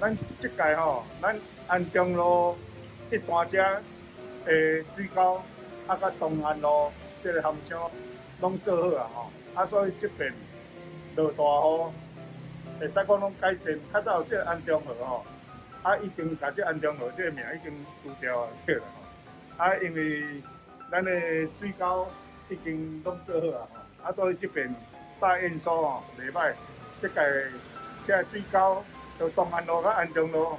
咱這屆吼，咱安中路一段遮的水溝，啊，佮東安路這个涵箱攏做好啊吼，啊，所以這邊落大雨，會使講攏改善。較早這個安中河吼，啊，已經共這安中河這个名已經除掉啊，對啦吼。啊，因為咱的水溝已經攏做好啊吼，啊，所以這邊大驗收吼，袂歹。這屆這水溝，就東安路佮安中路，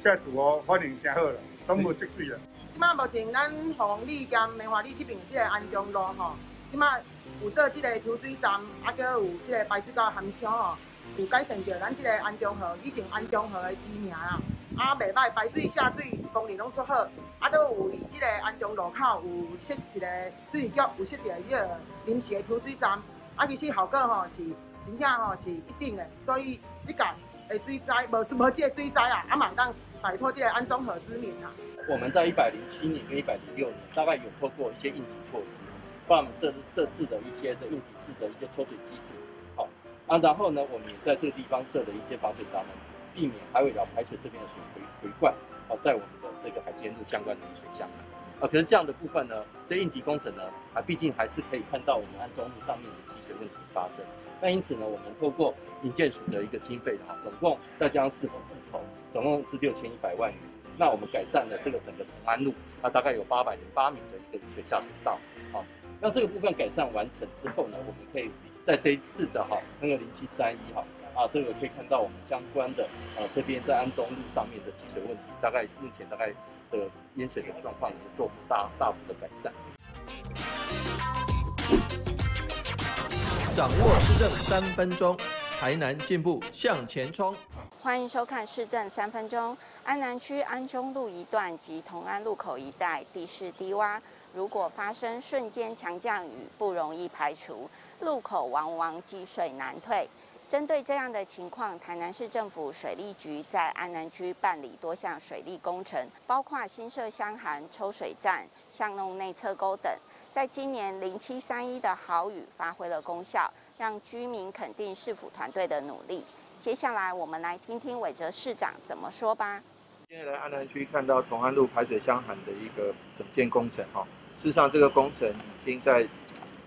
這厝哦反應誠好啦，攏無積水啦。這擺目前咱鳳里兼梅花里這邊這个安中路吼，這擺有做這个抽水站，啊，閣有這个排水溝涵箱吼，有改善著咱這个安中河以前安中河的知名啦。啊，袂歹，排水下水功能攏做好，啊，閣有佇這个安中路口有設一个水利局，有設一个這个臨時的抽水站，啊，其實效果吼是真正吼是一定的，所以這屆的水災無無這个水災啊，啊嘛會當擺脫這个安中河之名啊。我們在107年跟106年，大概有透過一些應急措施，幫我們設置的一些的應急式的一些抽水機組，好啊，然後呢，我們也在這個地方設了一些防水閘門，避免海尾寮排水這邊的水回灌，好，在我們的這個海邊路相關的雨水下。啊，可是這樣的部分呢，這應急工程呢，啊，畢竟還是可以看到我們安中路上面的積水問題發生。那因此呢，我們透過營建署的一個經費哈，總共再加上市府自籌，總共是6100萬元。那我們改善了這個整個同安路，那大概有808米的一個雨水下水道。好，那這個部分改善完成之後呢，我們可以在這一次的哈那個0731哈啊，這個可以看到我們相關的啊這邊在安中路上面的積水問題，大概目前大概的淹水的狀況也做大大幅的改善。掌握市政3分鐘，台南進步向前衝。歡迎收看市政三分鐘。安南區安中路一段及同安路口一帶地勢低洼，如果發生瞬間強降雨，不容易排除，路口往往積水難退。針對這樣的情況，台南市政府水利局在安南區辦理多項水利工程，包括新設箱涵、抽水站、巷弄內側溝等。在今年0731的豪雨發揮了功效，讓居民肯定市府團隊的努力。接下來我們來聽聽偉哲市長怎麼說吧。今天來安南區看到同安路排水箱涵的一個整建工程哈，事實上這個工程已經在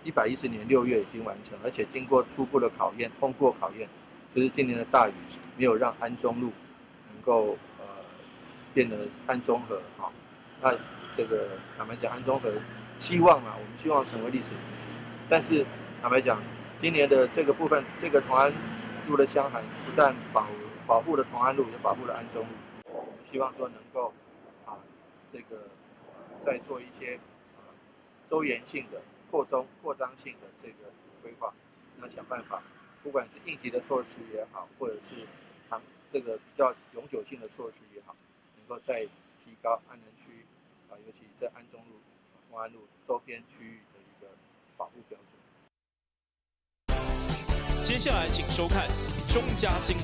110年6月已經完成，而且經過初步的考驗，通過考驗，就是今年的大雨沒有讓安中路能夠變得安中河哈。那這個坦白講，安中河希望啊，我們希望成為歷史名詞，但是坦白講，今年的這個部分，這個同安路的箱涵不但保護了同安路，也保護了安中路。我們希望說能夠啊，這個再做一些周延性的擴張性的這個規劃，那想辦法，不管是應急的措施也好，或者是長這個比較永久性的措施也好，能夠再提高安南區啊，尤其在安中路、同安路周邊區域的一個保護標準。接下來，請收看中嘉新聞。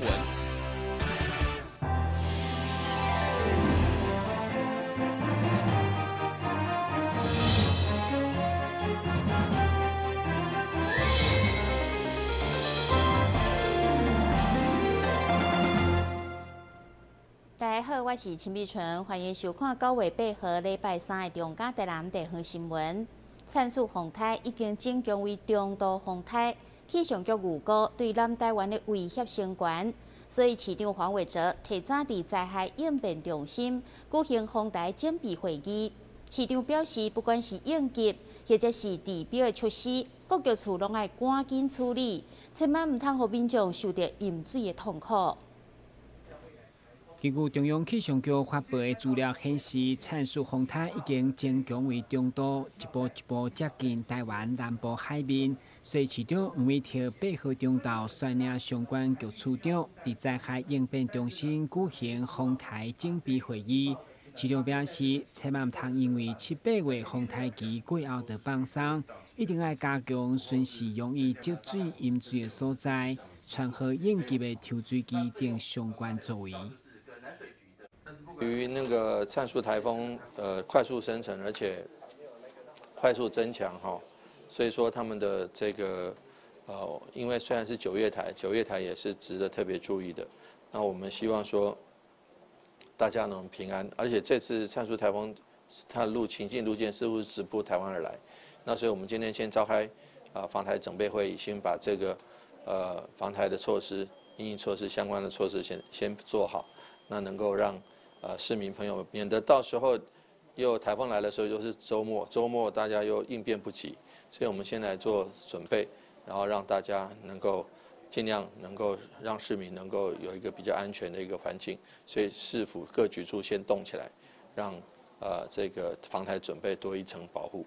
大家好，我是陳美純，歡迎收看9月8號禮拜三的中嘉台南地方新聞。燦樹風颱已經增強為中度風颱。氣象局預估對南台灣的威脅升懸，所以市長黃偉哲提早佇災害應變中心舉行風台準備會議。市長表示，不管是應急或者是治標的措施，各局處攏愛趕緊處理，千萬毋通予民眾受著淹水的痛苦。根據中央氣象局發布的資料顯示，燦樹風颱已經增強為中度，一步一步接近台灣南部海面。所以市長黃偉哲8號中晝率領相關局處長，佇災害應變中心舉行風颱準備會議。市長表示，千萬毋通因為七八月風颱期過後就放鬆，一定愛加強巡視容易積水、淹水的所在，穿好應急的抽水機等相關作為。於那個燦樹颱風，快速生成，而且快速增強哈，所以說他們的這個，因為雖然是9月台，9月台也是值得特別注意的。那我們希望說，大家能平安。而且这次燦树台风，它的路行进路线似乎是直扑台湾而来，那所以我们今天先召开防台准备会议，先把这个防台的措施、因应措施相关的措施先做好，那能够让市民朋友免得到时候又台风来的时候又是周末，周末大家又应变不及，所以我们先来做准备，然后让大家能够尽量能够让市民能够有一个比较安全的一个环境，所以市府各局处先动起来，让这个防台准备多一层保护。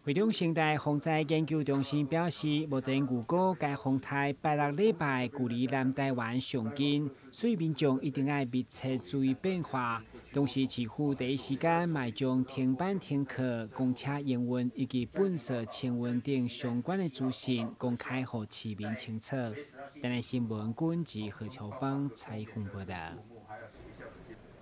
会中生态防灾研究中心表示，目前预估该风台拜六礼拜距离南台湾上近，所以民众一定爱密切注意变化。同时，市府第一时间嘛将停班停课、公车营运以及粪扫清运等相关的资讯公开予市民清楚。台南新闻军及何秋芳采访报道。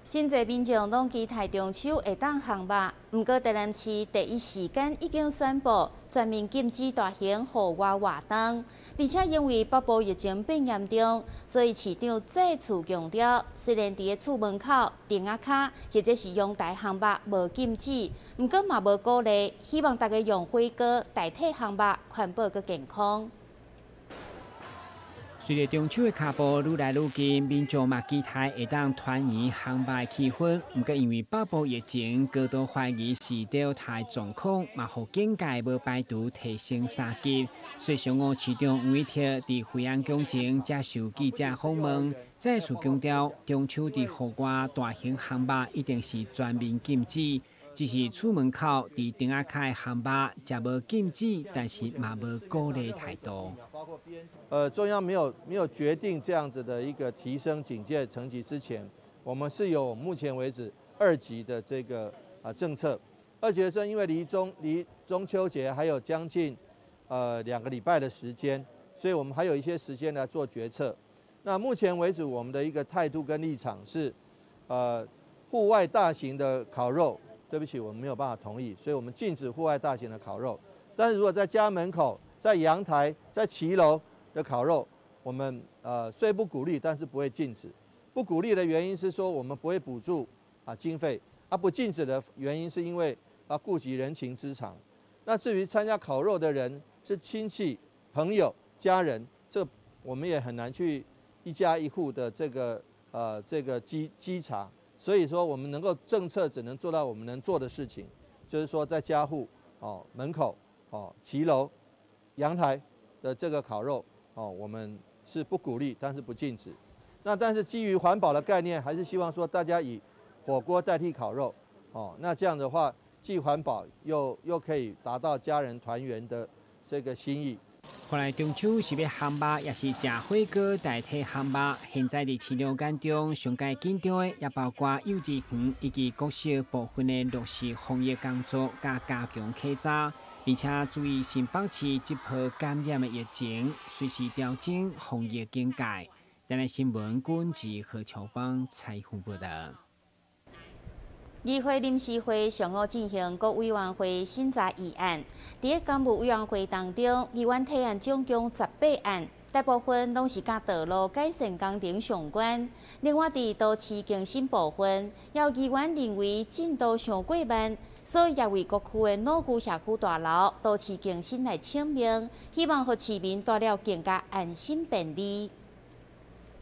真济民众拢期待中秋会当烘肉，毋过台南市第一时间已经宣布全面禁止大型户外活动，而且因为北部疫情变严重，所以市长再次强调，虽然伫咧厝门口、亭仔跤或者是阳台烘肉无禁止，毋过嘛无鼓励，希望大家用火锅代替烘肉，环保阁健康。随著中秋的跤步愈来愈近，民众嘛期待会当团圆烘肉的气氛。毋过因为北部疫情高度怀疑是 Delta 状况，嘛予警戒无排除提升三级。所以上午市长黄伟哲伫惠安宫前接受记者访问，再次强调中秋伫户外大型烘肉一定是全面禁止。只是厝门口伫亭仔跤的烘肉，则无禁止，但是嘛无鼓励态度。中央没有决定这样子的一个提升警戒层级之前，我们是有目前为止二级的这个政策。二级的政，因为离中秋节还有将近2个礼拜的时间，所以我们还有一些时间来做决策。那目前为止，我们的一个态度跟立场是，户外大型的烤肉，对不起，我们没有办法同意，所以我们禁止户外大型的烤肉。但是如果在家门口、在阳台、在骑楼的烤肉，我们虽不鼓励，但是不会禁止。不鼓励的原因是说我们不会补助经费，不禁止的原因是因为顾及人情之常。那至于参加烤肉的人是亲戚、朋友、家人，这我们也很难去一家一户的这个稽查。所以说，我们能够政策只能做到我们能做的事情，就是说在家户门口骑楼、阳台的这个烤肉，我们是不鼓励，但是不禁止。那但是基于环保的概念，还是希望说大家以火锅代替烤肉，那这样的话既环保又可以达到家人团圆的这个心意。看来中秋是欲烘肉，抑是食火锅代替烘肉。现在伫市长眼中，上盖紧张的，也包括幼稚园以及国小部分的落实防疫工作，佮加强稽查，并且注意新北市这波感染的疫情，随时调整防疫警戒。台南新闻军志何秋芳采访报道。议会临时会上午进行各委员会审查议案，伫咧工务委员会当中，议员提案总共18案，大部分拢是佮道路改善工程相关。另外，伫都市更新部分，有议员认为进度伤过慢，所以也为各区的老旧社区大楼都市更新来请命，希望予市民蹛了更加安心便利。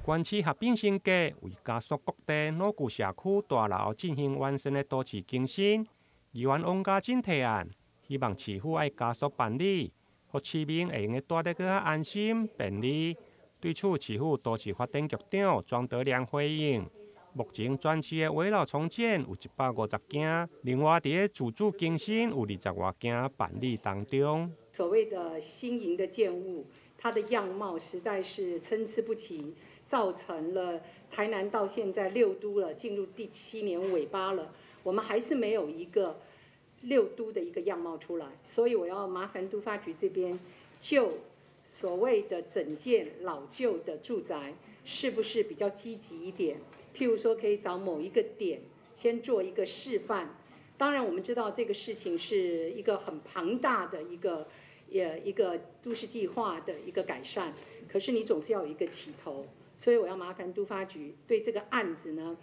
县市合并升格，为加速各地老旧社区大楼进行完善的都市更新，议员王家珍提案，希望市府爱加速办理，予市民会用得蹛得阁较安心便利。对此，市府都市发展局长庄德良回应：目前全市的危老重建有150间，另外伫咧自主更新有20外间办理当中。所谓的新颖的建物，它的样貌实在是参差不齐。造成了台南到现在六都了，进入第七年尾巴了，我们还是没有一个六都的一个样貌出来，所以我要麻烦都发局这边，就所谓的整建老旧的住宅，是不是比较积极一点？譬如说，可以找某一个点先做一个示范。当然，我们知道这个事情是一个很庞大的一个都市计划的一个改善，可是你总是要有一个起头。所以我要麻烦都发局对这个案子呢，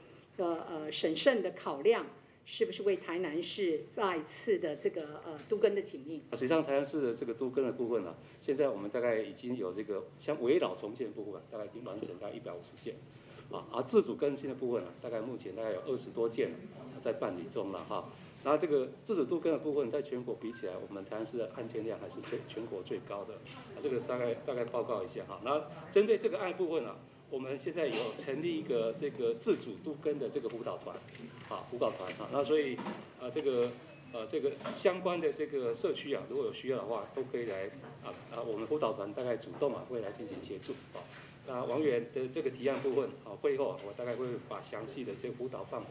审慎的考量，是不是为台南市再次的这个都更的请命？实际上，台南市的这个都更的部分呢，现在我们大概已经有这个像危老重建部分，大概已经完成大概150件，啊，而自主更新的部分呢，大概目前大概有20多件在办理中了哈。那这个自主都更的部分，在全国比起来，我们台南市的案件量还是全国最高的。啊，这个大概报告一下哈。那针对这个案部分啊，我们现在有成立一个这个自主都更的这个辅导团，啊，辅导团哈。那所以啊，这个相关的这个社区啊，如果有需要的话，都可以来我们辅导团大概主动啊会来进行协助啊。那王委员的这个提案部分，好，会后我大概会把详细的这个辅导办法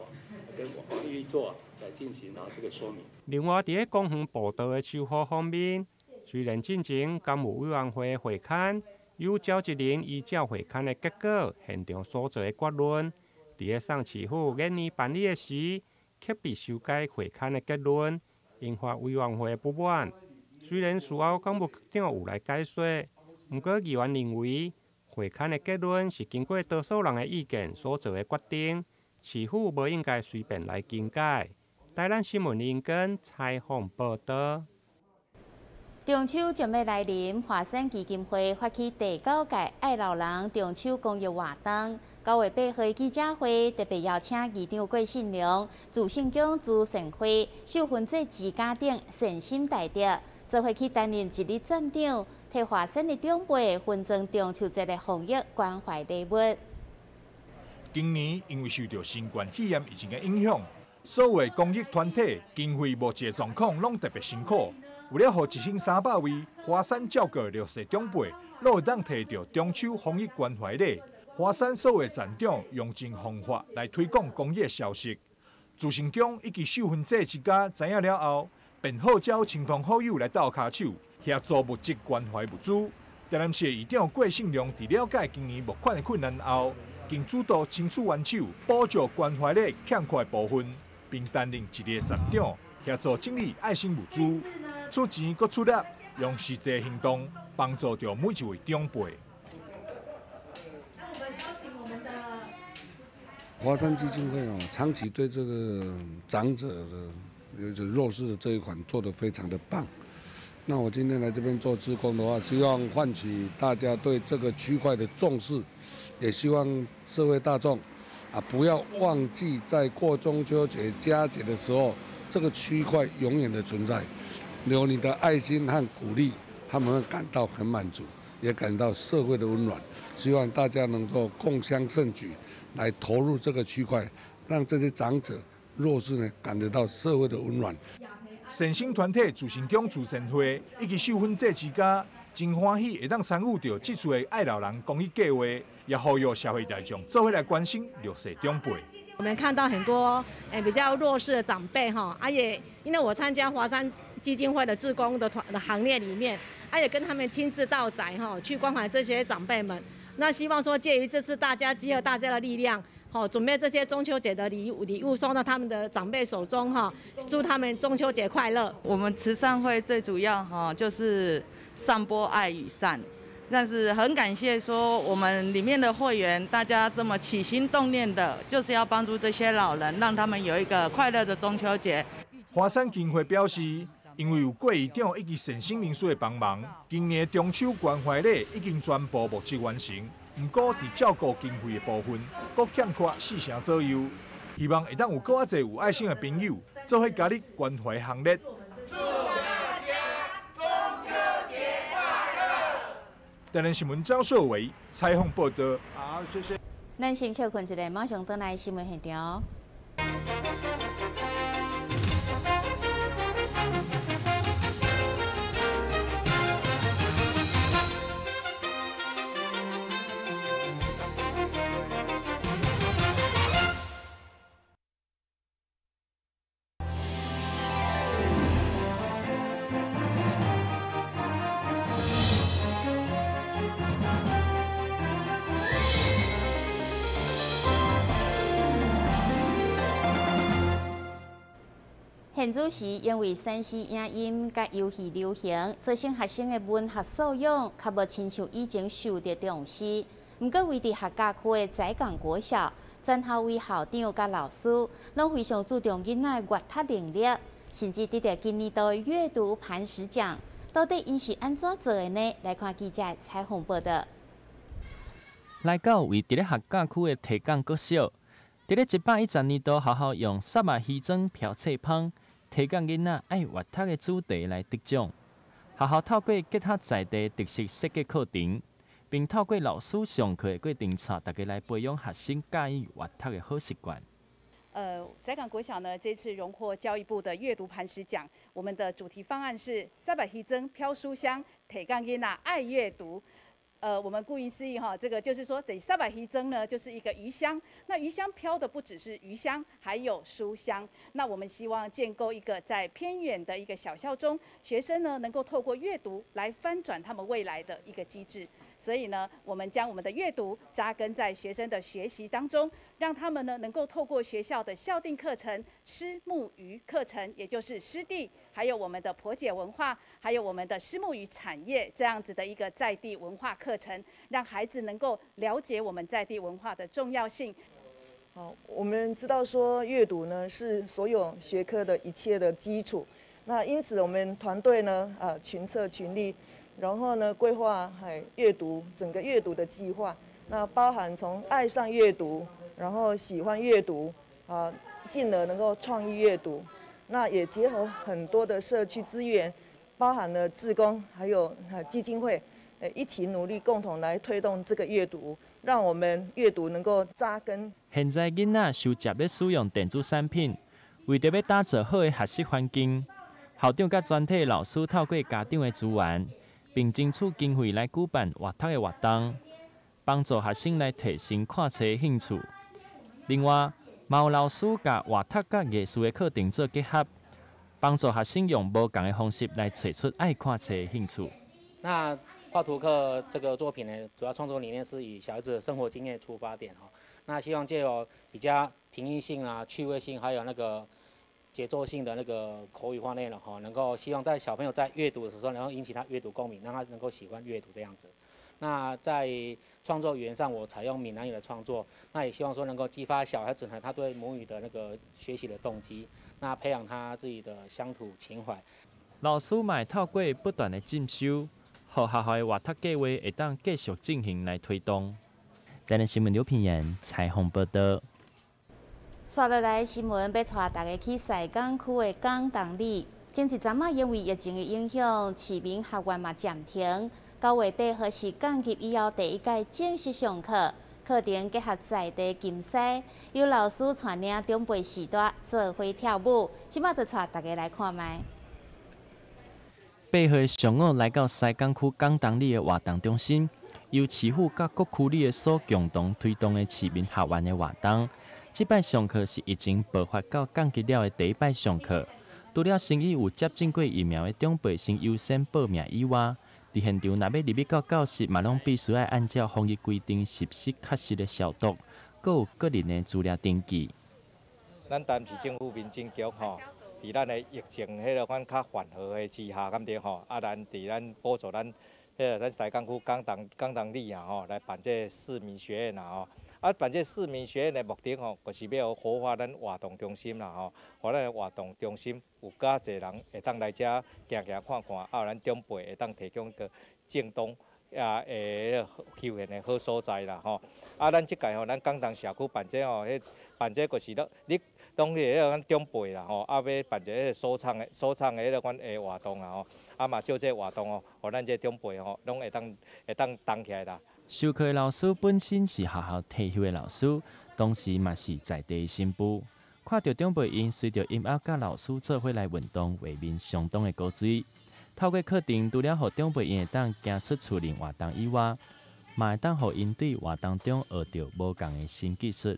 跟王玉做来进行啊这个说明。另外，伫咧公园步道的修复方面，虽然进前工务委员会会勘有召集人依照会勘的结果，现场所做的结论，伫咧送市府研拟办理的时，刻意修改会勘的结论，引发委员会不满。虽然事后工务局长有来解说，毋过议员认为，会勘的结论是经过多数人的意见所做的决定，市府无应该随便来更改。台南新闻林根采访报道。中秋将欲来临，华山基金会发起第九届爱老人中秋公益活动。9月8号记者会特别邀请议长郭信良、自胜宫慈善会、秀芬姐之家等善心大德，做伙去担任一日站长，替华山的长辈分赠中秋节的防疫关怀礼物。今年因为受到新冠肺炎疫情的影响，所有公益团体经费募集状况拢特别辛苦。为了予1300位华山照顾弱势长辈，拢会当提著中秋防疫关怀礼，华山所有站长用尽方法来推广公益消息。自成宫以及秀芬姐之家知影了后，便号召亲朋好友来斗跤手，协助募集关怀物资。台南市议长郭信良伫了解今年募款的困难后，更主动伸出援手，补助关怀礼欠缺的部分，并担任一个站长，协助整理爱心物资，出钱阁出力，用实际行动帮助著每一位长辈。华山基金会哦，长期对这个长者的、有弱势的这一款做得非常的棒。那我今天来这边做志工的话，希望唤起大家对这个区块的重视，也希望社会大众啊不要忘记在过中秋节、佳节的时候，这个区块永远的存在。有你的爱心和鼓励，他们会感到很满足，也感到社会的温暖。希望大家能够共襄盛举，来投入这个区块，让这些长者、弱势呢感得到社会的温暖。善心团体自成宫慈善会以及秀芬姐之家，真欢喜会当参与到这次的爱老人公益计划，也呼吁社会大众做伙来关心弱势长辈。我们看到很多比较弱势的长辈哈，也因为我参加华山基金会的志工的团的行列里面，也跟他们亲自到宅哈，去关怀这些长辈们。那希望说介于这次大家集合大家的力量，好，准备这些中秋节的礼物送到他们的长辈手中哈，祝他们中秋节快乐。我们慈善会最主要哈就是散播爱与善，但是很感谢说我们里面的会员大家这么起心动念的，就是要帮助这些老人，让他们有一个快乐的中秋节。华山基金会表示，因为有郭议长以及善心人士的帮忙，今年中秋关怀礼已经全部募集完成。毋过，伫照顾经费的部分，阁欠缺4成左右。希望会当有阁较济有爱心的朋友，做伙加入关怀行列。祝大家中秋节快乐！台南新闻张硕维采访报道。好，谢谢。咱先歇睏一下，马上转来新闻现场。现主时因为3C 影音佮游戏流行，造成学生的文学素养较无亲像以前受著重视。毋過位佇學甲區的翟港國小，全校位校長佮老師攏非常注重囡仔的閱讀能力，甚至得著今年度的閱讀磐石獎。到底𪜶是按怎做的呢？來看記者採訪報導。來到位佇咧學甲區的提港國小，佇咧110年度，學校用虱目魚莊飄冊芳，提港囡仔愛閱讀的主題來得獎。學校透過結合在地特色設計課程，並透過老師上課的過程，帶大家來培養學生佮意閱讀的好習慣。翟港國小呢，這次榮獲教育部的閱讀磐石獎。我們的主題方案是虱目魚莊飄書香，提港囡仔愛閱讀。我們顧名思義哈，這個就是說，這虱目魚莊呢，就是一個魚鄉。那魚鄉飄的不只是魚香，還有書香。那我們希望建構一個在偏遠的一個小校中，學生呢能夠透過閱讀來翻轉他們未來的一個機制。所以呢，我們將我們的閱讀扎根在學生的學習當中，讓他們呢能夠透過學校的校定課程虱目魚課程，也就是濕地，還有我們的破解文化，還有我們的虱目魚產業這樣子的一個在地文化課程，讓孩子能夠了解我們在地文化的重要性。好，我們知道說閱讀呢是所有學科的一切的基礎，那因此我們團隊呢群策群力，然後呢規劃還閱讀整個閱讀的計劃，那包含從愛上閱讀，然後喜歡閱讀啊，進而能夠創意閱讀。那也結合很多的社區資源，包含了志工，還有基金會，一起努力，共同來推動這個閱讀，讓我們閱讀能夠扎根。現在囡仔收集咧使用電子產品，為著欲打造好的學習環境，校長佮全體老師透過家長的資源，並爭取經費來舉辦閱讀的活動，幫助學生來提升看冊的興趣。另外，嘛有老師共閱讀佮藝術的課程做結合，幫助學生用無仝的方式來揣出愛看冊的興趣。那畫圖課這個作品呢，主要創作理念是以小孩子的生活經驗出發點哈。那希望藉由比較平易性啊、趣味性，還有那個節奏性的那個口語化內容哈，能夠希望在小朋友在閱讀的時候，能夠引起他閱讀共鳴，讓他能夠喜歡閱讀這樣子。那在創作語言上，我採用閩南語的創作，那也希望說能夠激發小孩子呢，他對母語的那個學習的動機，那培養他自己的鄉土情懷。老師嘛會透過不斷的進修，予學校的閱讀計劃會當繼續進行來推動。台南新聞劉品言採訪報導。紲落來新聞，欲帶大家去西港區的港東里。前一陣仔因為疫情的影響，市民學院嘛暫停。9月8號是降級以後第一屆正式上課，課程結合在地金獅，由老師帶領長輩序大做伙跳舞。這擺就帶大家來看覓。8號上午來到西港區港東里的活動中心，由市府佮各區里的所共同推動的市民學院的活動。這擺上課是疫情爆發到降級了的第一擺上課。除了先已有接種過疫苗的長輩先優先報名以外，佇現場若欲入去到教室，嘛攏必須愛按照防疫規定實施確實的消毒，閣有個人的資料登記。咱台南市政府民政局吼，佇咱的疫情彼个款較緩和的之下，敢著吼？啊，咱佇咱補助咱彼个咱西港區港東港東里啊吼，來辦這個市民學院啦吼。啊，辦這個市民學院的目的吼，就是欲活化咱活動中心啦吼，予咱的活動中心有較濟人會當來遮行行看看，啊，咱長輩會當提供一個正當啊會休閒的好所在啦吼。啊，咱這屆吼，咱港東社區辦這吼，彼辦這就是咧，你當彼個咱長輩啦吼，啊，欲辦一个首創的首創的彼个款的活動啦吼，啊嘛借這個活動吼，予咱這長輩吼，攏會當動起來啦。授課的老師本身是學校退休的老師，同時嘛是在地的新婦。看著長輩𪜶隨著音樂佮老師做伙來運動，畫面相當的古錐。透過課程，除了予長輩𪜶會當行出厝內活動以外，嘛會當予𪜶對活動中學著無仝的新技術。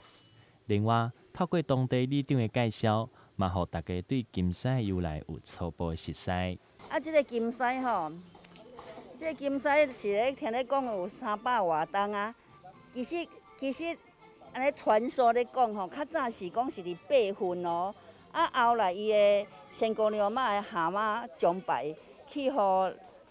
另外，透過當地里長的介紹，嘛予大家對金獅的由來有初步的熟悉。啊，這個金獅吼，這個金獅是咧聽咧講有300外冬啊。其實按呢傳說咧講吼，較早是講是佇八份哦。啊，後來伊的仙姑娘媽的蛤蟆崇拜，去予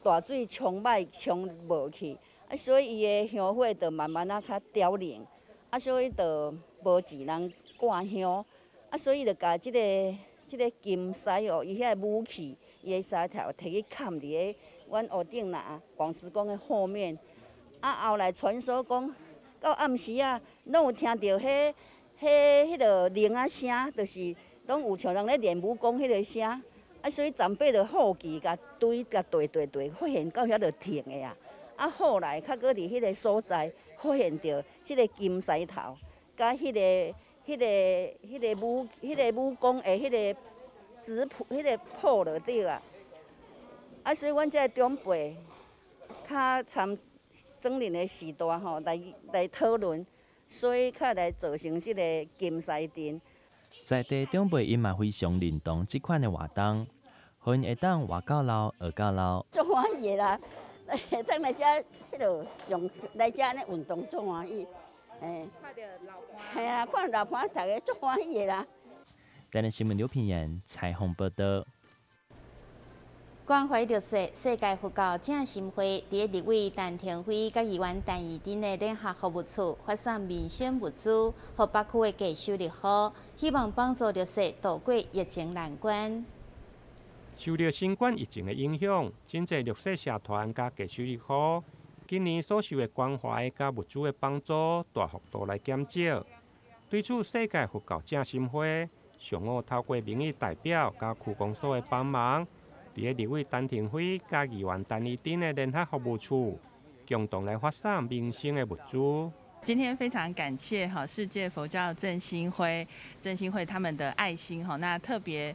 大水沖歹沖無去。啊，啊，所以伊的香火就慢慢仔較凋零，啊，所以就無一人掛香，啊，所以就共這個金獅哦，伊遐個武器，伊的獅頭提去崁佇个阮屋頂啦，廣慈宮的後面。啊，後來傳說講，到暗時啊，攏有聽著彼彼彼彼個鈴仔聲，就是攏有像人咧練武功彼個聲。啊，所以長輩就好奇，共追共綴綴綴，發現到遐就停的啊。啊，後來較閣佇彼個所在發現著這個金獅頭，佮彼個武功的彼個紙譜、彼個譜就對啊。啊，所以阮這个長輩較參莊人的時代吼，來討論，所以較來造成這個金獅陣。在地長輩𪜶嘛非常認同這款的活動，予𪜶會當活到老，學到老。足歡喜的啦，會當來遮彼落上來遮按呢運動足歡喜，嘿。看著老伴。嘿啊，看老伴逐个足歡喜的啦。台南新聞劉品言採訪報導。關懷弱勢，世界佛教正心會佇立委陳亭妃佮議員陳義珍的聯合服務處發送民生物資，予北區的低收入戶，希望幫助弱勢渡過疫情難關。受著新冠疫情的影響，真濟弱勢社團佮低收入戶，今年所受的關懷佮物資的幫助大幅度來減少。對此，世界佛教正心會上午透過民意代表佮區公所的幫忙，佇个立委陳亭妃佮議員陳義珍的聯合服務處，共同來發送民生的物資。今天非常感謝哈世界佛教振興會、振興會他們的愛心哈，那特別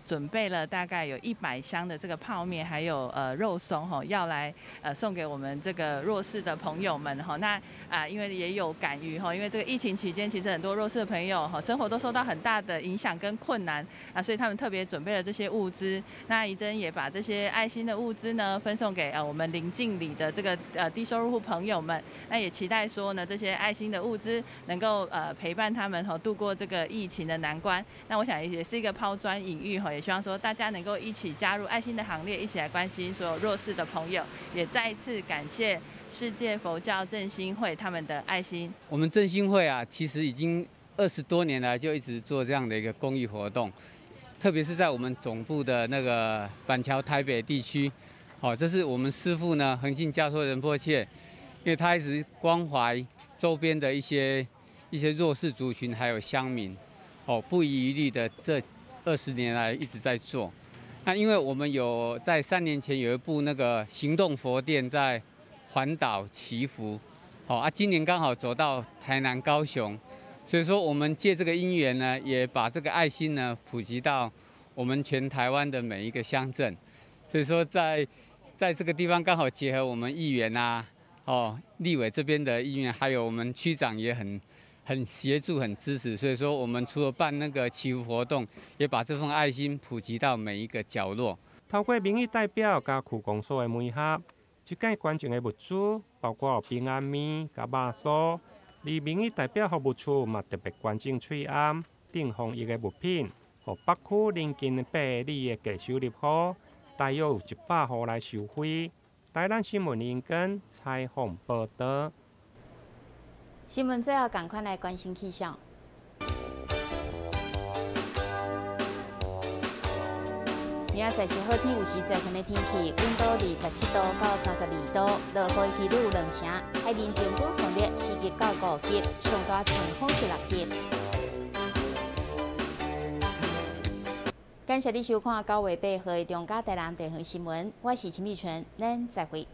準備了大概有100箱的這個泡麵，還有肉鬆吼，要來送給我們這個弱勢的朋友們哈。那啊，因為也有感於哈，因為這個疫情期間，其實很多弱勢的朋友哈，生活都受到很大的影響跟困難啊，所以他們特別準備了這些物資。那怡珍也把這些愛心的物資呢，分送給我們鄰近里的這個低收入戶朋友們。那也期待說呢，這些愛心的物資能夠陪伴他們哈度過這個疫情的難關。那我想也是一個拋磚引玉哈。也希望說大家能夠一起加入愛心的行列，一起來關心所有弱勢的朋友。也再一次感謝世界佛教振興會他們的愛心。我們振興會啊，其實已經20多年來就一直做這樣的一個公益活動，特別是在我們總部的那個板橋台北地區，好，這是我們師父呢恆信嘉措仁波切，因為他一直關懷周邊的一些弱勢族群還有鄉民，哦，不遺餘力的這20年來一直在做。那因為我們有在3年前有一部那個行動佛殿在環島祈福，好啊，今年剛好走到台南、高雄，所以說我們借這個因緣呢，也把這個愛心呢普及到我們全台灣的每一個鄉鎮。所以說在這個地方剛好結合我們議員啊，哦，立委這邊的議員，還有我們區長也很協助、很支持，所以說我們除了辦那個祈福活動，也把這份愛心普及到每一個角落。透過民意代表佮區公所的媒合，這屆捐贈的物資包括平安麵佮肉酥，而民意代表服務處嘛特別捐贈喙罨等防疫的物品，予北區鄰近8里的低收入戶，大約有100戶來受惠。台南新聞林根採訪報導。新聞最後，仝款來關心氣象。明仔載是好天，有時濟雲的天氣，溫度27度到32度，落雨幾率2成，海面平均風力4級到5級，上大陣風是6級。感謝你收看9月8號的中嘉台南地方新聞，我是陳美純，咱再會。